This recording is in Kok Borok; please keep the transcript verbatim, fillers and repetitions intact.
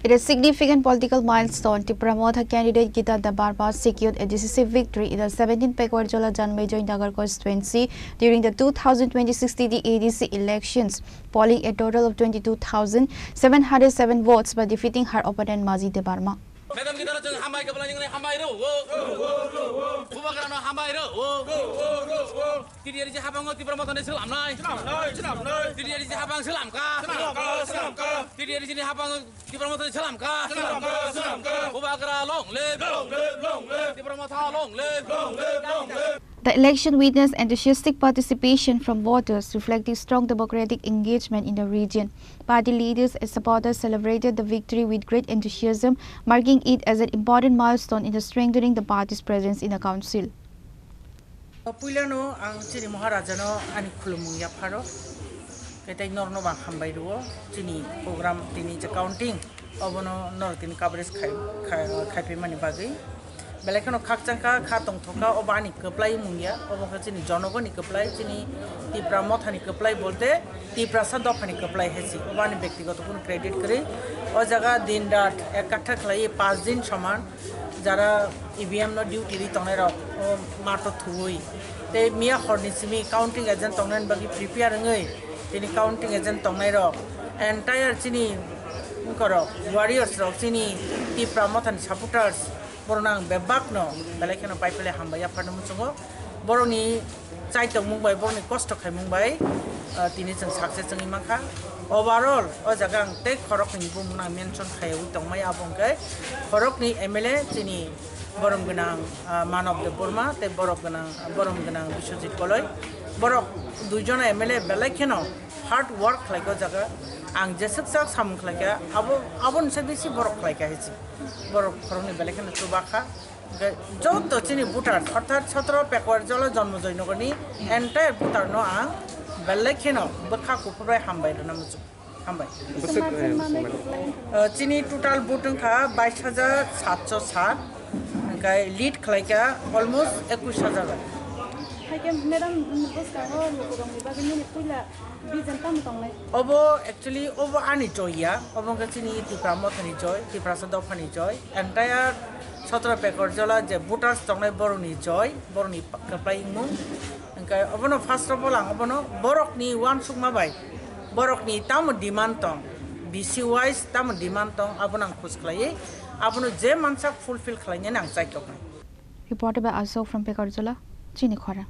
It is significant political milestone. Tipra Motha candidate Gita Debbarma secured a decisive victory in the seventeenth Pakwar Jola Janmejoy Nagar constituency during the two thousand twenty-six T T A D C elections, polling a total of twenty-two thousand seven hundred seven votes by defeating her opponent Maji Debbarma. Madam Gita, chwng hambai kwbla nini hambai rw. Bubagrano hambai rw. T T A D C habango Tipra Mothani slamnai. T T A D C habang slamkha. T T A D C ni habang Tipra Mothani slamkha. Bubagra long live. Tipra Motha long live. The election witnessed enthusiastic participation from voters, reflecting strong democratic engagement in the region. Party leaders and supporters celebrated the victory with great enthusiasm, marking it as an important milestone in the strengthening the party's presence in the council. Puilano ang chini Maharajano ani khulumung yapharo, khe tei norno bang hambai rwo. Chini program tini je counting, obono nor tini coverage khai, khai, khaipaimani bagwi. Belai kheno khakchangkha, kha tongthokha, obo ani kwplai mungya, obo khe chini jonogoni kwplai, chini Tipra Mothani kwplai bolte Tiprasa dophani kwplai hai si, obo ani bektigoto kunu credit kwrwi. O jaga din rat ek katha khlai, panch din soman jara E V M no duty ri tongnai rok, o mato thuwi. Tei miya horni simi counting agent tongnai bagwi prepare wngwi, tini counting agent tongnai rok, entire chini wngkorok, warriors rok, chini Tipra Mothani supporters, borokno ang bebakno belai kheno pai pele hambai yapharno muchungo. Borokni chaitokmung bai, borokni kosto khaimung bai, ah, tini chwng success wngwi mankha. Overall, o jaga ang tei khoroknwi bumungno ang mention khaiwi tongmai, abo hwnkhe khoroknwi M L A chini borom gwnang, ah, Manob Debbarma tei borok gwnang, borom gwnang Biswajit Koloi. Borok duijon M L A belai kheno hard work khlaikha o jaga. Ang jeswk chak samung khlaikha, abo, aboni se bisi borok khlaikha hai se. Borok khoroknwi belai kheno chubakha. Hwnkhe joto chini voter, orthat sotro Pekwar Jola Janmejoy Nagarni entire voter no ang belai kheno bwkha kuphur bai hambai rwna muchung. Hambai. Bwswk, eh, swmai. Eh, chini total vote wngkha bais hajar satso sat, hwnkhe lead khlaikha almost ekush hajar bai. Haikhe madam, bwskango lukurokni bagwi nini puila vision tamo tongnai? Obo actually obo ani joy ya, obo wngkha chini Tipra Mothani joy, Tiprasa dophani joy, entire sotro Pekwar Jola je voters tongnai borokni joy, borokni kwplai wngmung. Hwnkhe obono first of all ang obono borokni uansukma bai, borokni tamo demand tong, V C wise tamo demand tong, abono ang khus khlaiwi, abono je mansak fulfill khlainani ang chaitoknai. Reported by Ashok from Pekarjala, chini khorang.